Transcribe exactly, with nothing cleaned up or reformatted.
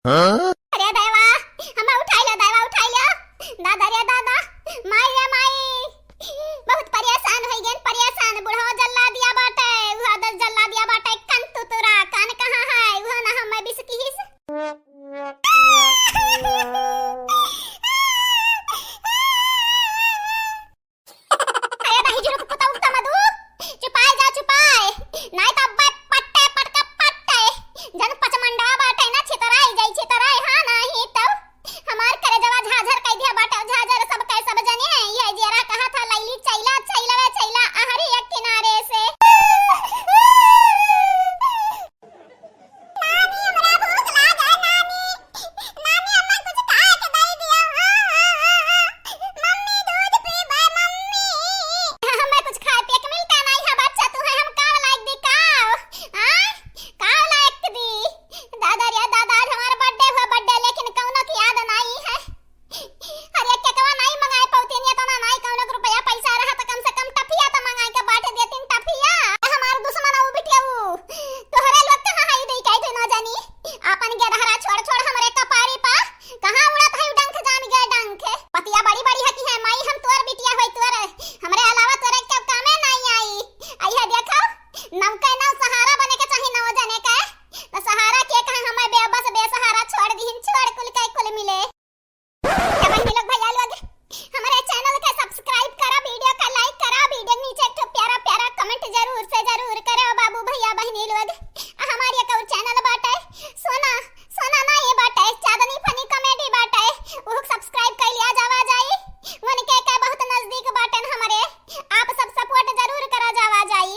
अरे दैवा, हमें उठाई लो दैवा, उठाई लो। दादा रे दादा, माई रे माई, बहुत परेशान होइ गएन, परेशान। बुढ़वा जल्ला दिया बाटे, उहा दस जल्ला दिया बाटे, कान तुतुरा, कान कहाँ है? उहा ना हमें बिसकिस। अरे दही जुरुक पुतौ तमदू, चुपाए जा चुपाए, नाई त अब्बे पट्टे पटका पट्टे, जन पचमंडवा बाटे ना छितराई जाई छितराई, हाँ नाही तब हमार करेजवा झाझर कइ दिया बाटे, झाझर सब के सब जने हैं, ये जेरा कहा था लैली चैला, चैलवे चैला, अहरी एक किनारे से। नानी, हमरा भूख लागे, नानी। नानी, अम्मा कुछ खाए के दे दिया। हाँ, हाँ, हाँ, हाँ। मम्मी, दूध पीबे, मम्मी। हमें कुछ खाए पिए के मिलता नहीं है, बच्चा तू है, हम काव लायक दी, काव? आय? काव लायक दी? दादा रे दादा, आज हमार birthday हुआ, birthday, लेकिन कौनो की याद नहीं है। अरे, केकवा नाई मंगाए पौतीन, एतना नाई कौनो के रुपया पैसा रहा त कम से कम टफिया त मंगाए के बांट देतीन, टफिया। हमार दुश्मन ऊ बिटिया ऊ। तोहरे लोग कहाँ हई दई कह दे न जानी। आपन गेदहरा छोड़ छोड़ हमरे कपारी पा। कहाँ उड़त है डंख जान गए डंख। पतिया बड़ी बड़ी है कि है माई हम तोर बिटिया होई तोर। हमरे अलावा तोरे के कामे नाई आई। आई है देखो, नौके नौ सहारा बने के चाही नौ जने के। त सहारा के कहे हमें बेबस बेसहारा छोड़ दीन, छोड़ कुल के कुल मिले। ए बहिनी लोग, भैया लोग, हमरे channel के subscribe करा, video का like करा, video के नीचे एक ठो प्यारा प्यारा comment जरूर से जरूर करे, ओ बाबू भैया बहिनी लोग। आ हमार एक और channel बाटे, सोना, सोना ना ये बाटे, चांदनी funny comedy बाटे, वो subscribe कर लिया जावा जाई। उनके के बहुत नजदीक बाटे न हमरे, आप सब support जरूर करा जावा जाई।